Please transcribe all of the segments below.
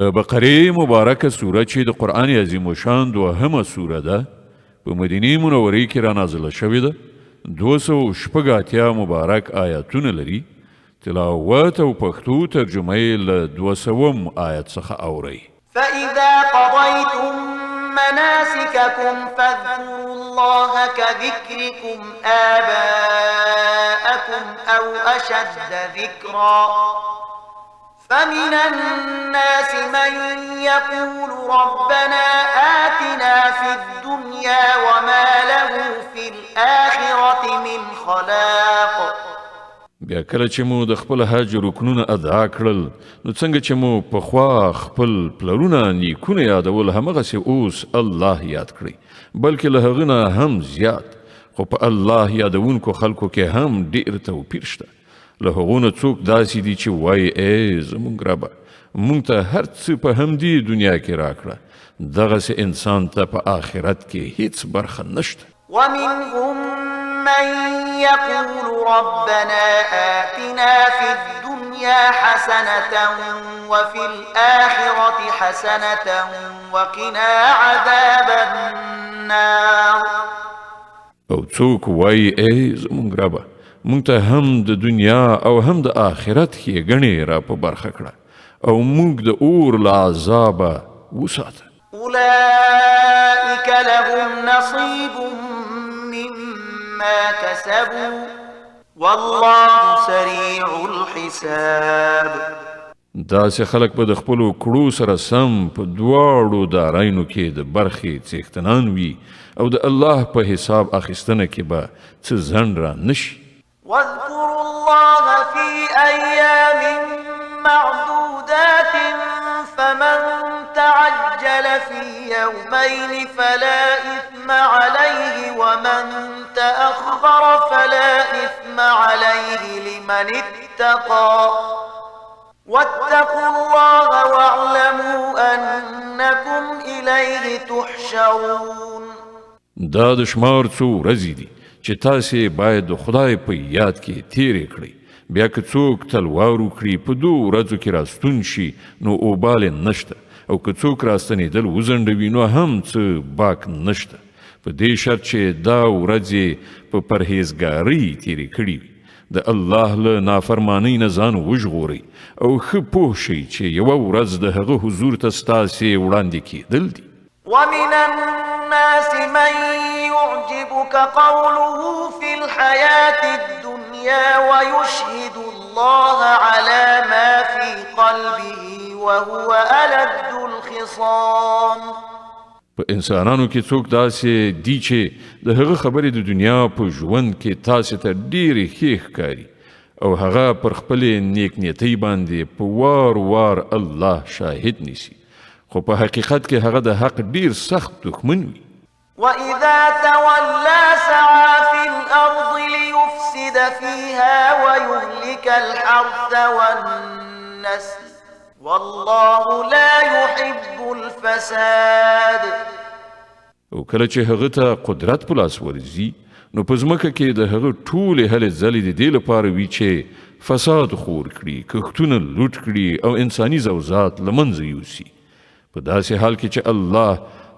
بقره مبارکه سوره چې د قرآن عظیم الشان دوهمه سوره ده، په مدینه منورې کې را نازله شوې ده. 286 مبارک آیاتونه لري. تلاوت او پښتو ترجمه یې له 200 آیت څخه اورئ. فإذا قضيتم مناسككم فاذكروا الله كذكركم آباءكم أو أشد ذكرا. فمن الناس من يقول ربنا آتنا في الدنيا وما له في الآخرة من خلاق. بیا کله چې مو د خپل حج رکنونه ادا کړل، نو څنګه چې مو پخوا خپل پلرونه نیکونه یادول، همغسې اوس الله یاد کړئ، بلکې له هغه نه هم زیات. خو په الله یادونکو خلکو کې هم ډېر توپیر شته. له هغو نه څوک داسې دي چې وایي ای زموږ ربه، موږ ته هر څه په همدې دنیا کې راکړه، دغسې انسان ته په آخرت کې هیڅ برخه نشته. ومنهم من يقول ربنا آتنا في الدنيا حسنة وفي الآخرة حسنة وقنا عذاب النار. او څوک وایي ای زموږ ربه، موږ ته هم د دنیا او هم د آخرت ښېګڼې را په برخه کړه، او موږ د اور له عذابه وساته. أولئك لهم نصيب مما كسبوا والله سريع الحساب. داسې خلک به د خپلو کړو سره سم په دواړو دارینو کې د برخې څښتنان وي، او د الله په حساب اخیستنه کې به څه ځنډ را نشي. واذكروا الله في أيام معدودات، فمن تعجل في يومين فلا إثم عليه ومن تأخر فلا إثم عليه لمن اتقى. واتقوا الله واعلموا أنكم إليه تحشرون. دا د شمار څو ورځې دي چې تاسې باید د خدای په یاد کې تیرې کړئ. بیا که څوک تلوار وکړي په دوو ورځو کې راستون شي نو اوبال یې نشته، او که څوک راستنېدل وځنډوي نو هم څه باک نشته، په دې شرط چې دا ورځې په پرهیزګارۍ تیرې کړې وي. د الله له نافرمانۍ نه ځان وژغورئ او ښه پوه شئ چې یوه ورځ د هغه حضور ته ستاسې وړاندې کېدل دي. ومن الناس من يعجبك قوله في الحياة الدنيا ويشهد الله على ما في قلبه وهو ألد الخصام. په انسانانو کې څوک داسې دي چې د هغه خبرې د دنیا په ژوند کې تاسې ته ډېرې ښې ښکاري، او هغه پر خپلې نیک نیتۍ باندې په وار وار الله شاهد نیسي، خو په حقیقت کې هغه د حق ډیر سخت دښمن وي. وإذا تولى سعى في الأرض ليفسد فيها ويهلك الحرث والنسل والله لا يحب الفساد. او کله چې هغه ته قدرت په لاس ورځي، نو په ځمکه کې د هغه ټولې هلې ځلې د دې لپاره وي چې فساد خور کړي، کښتونه لوټ کړي او انساني زوزات له منځه یوسي، په داسې حال کې چې الله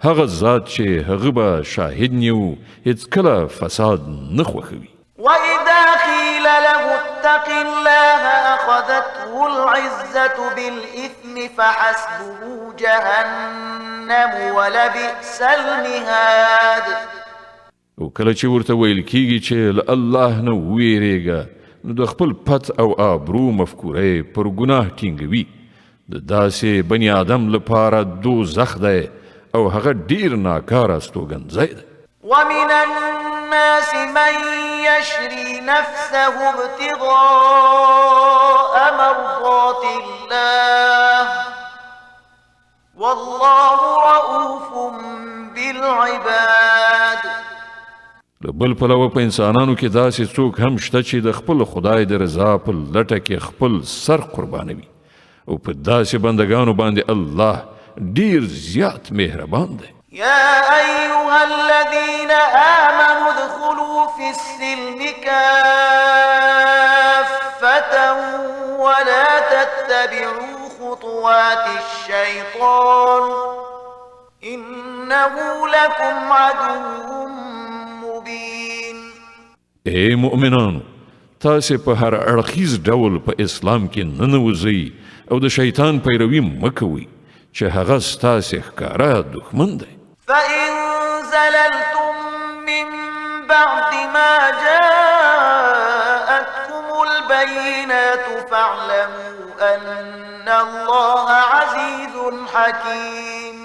هغه ذات چې هغه به شاهد نیو هیڅکله فساد نه خوښوي. وإذا قيل له اتق الله أخذته العزة بالإثم فحسبه جهنم ولبئس المهاد. او کله چې ورته ویل کیږي چې له الله نه وویرېږه، نو د خپل پت او آبرو مفکوره پر ګناه ټینګوي. د داسې بني آدم لپاره دوزخ دی، او هغه ډیر ناکاره استوګنځی دی. ومن الناس من يشري نفسه ابتغاء مرضات الله والله رؤوف بالعباد. له بل پلوه په انسانانو کې داسې څوک هم شته چې د خپل خدای د رضا په لټه کې خپل سر قربانوي، او په داسې بندګانو باندې الله ډیر زیات مهربان دی. يا أيها الذين آمنوا ادخلوا في السلم كافة ولا تتبعوا خطوات خطوات الشيطان إنه لكم عدو مبين. ای مؤمنانو، تاسې په هر اړخیز ډول په اسلام کې ننوځئ او د شیطان پیروي مه کوئ چې هغه ستاسې ښکاره دښمن دی. فإن زللتم من بعد ما جاءتكم البينات فاعلموا أن الله عزيز حكيم.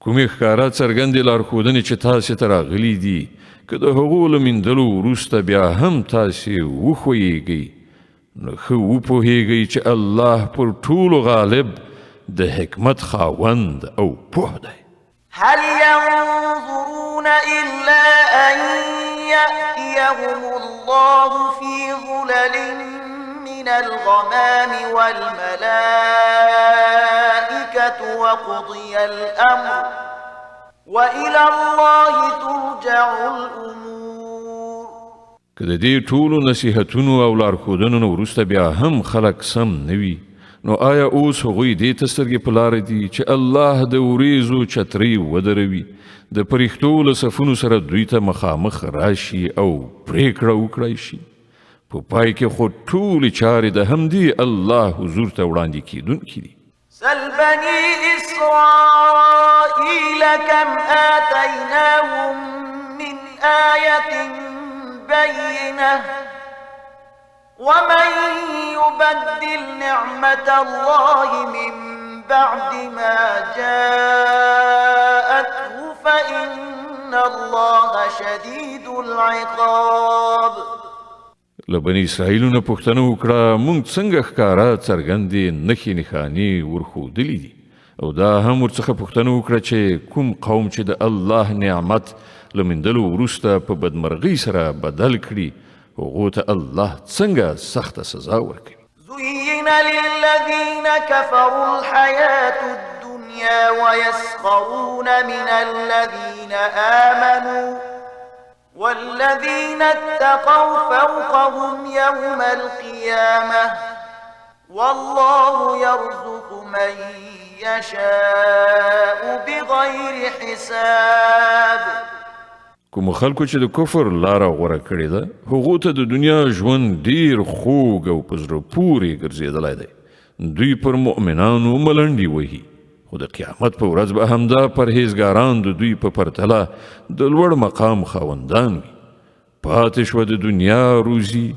کومې ښکاره څرګندې لارښودنې چې تاسې ته راغلي دي، که د هغو له میندلو وروسته بیا هم تاسې وښویېږئ، نو ښه وپوهېږئ چې الله پر ټولو غالب، د حکمت خاوند او پوه دی. هل ينظرون إلا أن يأتيهم الله في ظلل من الغمام والملائكة وقضي الأمر وإلى الله ترجع الأمور. که د دې ټولو نصیحتونو او لارښودنو نه وروسته بیا هم خلک سم نه وي، نو آیا اوس هغوی دې ته سترګې په لاره دي چې الله د وریځو چترۍ ودروي، د پرښتو له صفونو سره دوی ته مخامخ راشي او پرېکړه وکړای شي؟ په پای کې خو ټولې چارې د همدې الله حضور ته وړاندې کېدونکې دي. سل بني إسرائيل كم آتيناهم من آية بينة ومن يبدل نعمة الله من بعد ما جاءته فإن الله شديد العقاب. له بني اسرائیلو نه پوښتنه وکړه، موږ څنګه ښکاره څرګندې نښې نښانې ورښودلې دي؟ او دا هم ورڅخه پوښتنه وکړه چې کوم قوم چې د الله نعمت له میندلو وروسته په بدمرغۍ سره بدل کړي، هغو ته الله څنګه سخته سزا ورکوي. زين للذين كفروا الحياة الدنيا ويسخرون من الذين آمنوا والذين اتقوا فوقهم يوم القيامة والله يرزق من يشاء بغير حساب. کوم خلکو چې د کفر لاره غوره کړې ده، هغو ته د دنیا ژوند ډیر خوږ او په زړه پورې ګرځېدلی دی. دوی پر مؤمنانو ملنډې وهي، خو د قیامت په ورځ به همدا پرهیزګاران د دوی په پرتله د لوړ مقام خاوندان وي. پاتې شوه د دنیا روزي،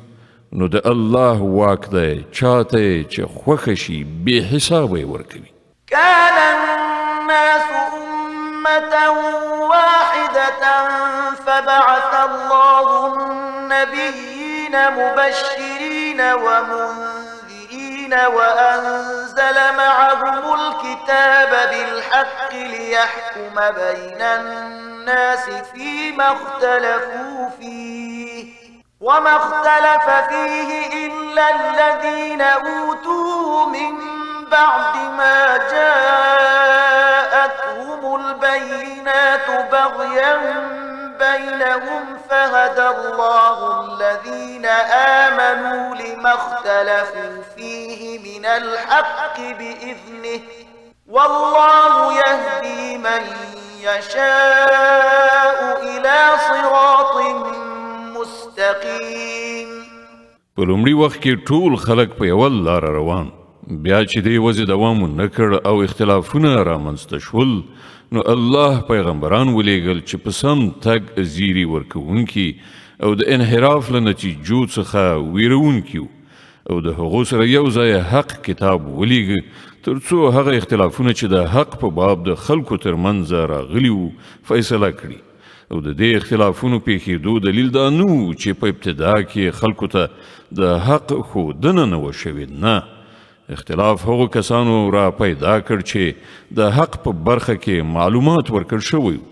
نو د الله واک دی، چاته یې چې خوښه شي بې حسابه یې ورکوي. كان الناس أمة واحدة فبعث الله النبيين مبشرين ومنذرين وأنزل معهم الكتاب بالحق ليحكم بين الناس فيما اختلفوا فيه وما اختلف فيه إلا الذين أوتوه من بعد ما جاءتهم البينات بغيا بينهم فهدى الله الذين آمنوا لما اختلفوا فيه من الحق بإذنه والله يهدي من يشاء إلى صراط مستقيم. په لومړي وخت کې ټول خلک په یوه لاره روان، بیا چې دې وضع دوام ونه کړ او اختلافونه رامنځته شول، نو الله پیغمبران ولېږل چې په سم تګ زیري ورکوونکي او د انحراف له نتیجو څخه ویرونکي وو، او د هغو سره یو ځای حق کتاب ولیږه تر څو هغه اختلافونه چې د حق په باب د خلکو ترمنځ راغلي وو فیصله کړي. او د دې اختلافونو پېښېدو دلیل دا نه و چې په ابتدا کې خلکو ته د حق ښودنه نه وه شوې، نه، اختلاف هغو کسانو را پیدا کړ چې د حق په برخه کې معلومات ورکړ شوی وو.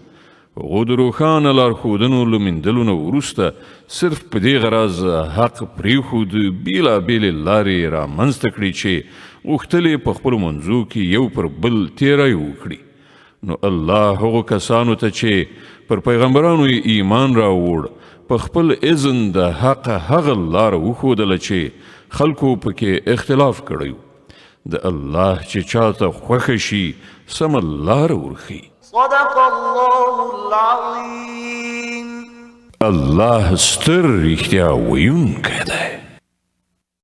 هغو د روښانه لارښودنو له میندلو نه وروسته صرف په دې غرض حق پرېښود، بېلابېلې لارې یې رامنځته کړې چې غوښتل یې په خپلو منځو کې یو پر بل تېری وکړي. نو الله هغو کسانو ته چې پر پیغمبرانو یې ایمان راوړ په خپل اذن د حق هغه لاره وښودله چې خلکو پکې اختلاف کړی و. د الله چې چاته خوښه شي سمه لاره ورښيي. صدق الله العظیم. الله ستر رښتیا ویونکی دی.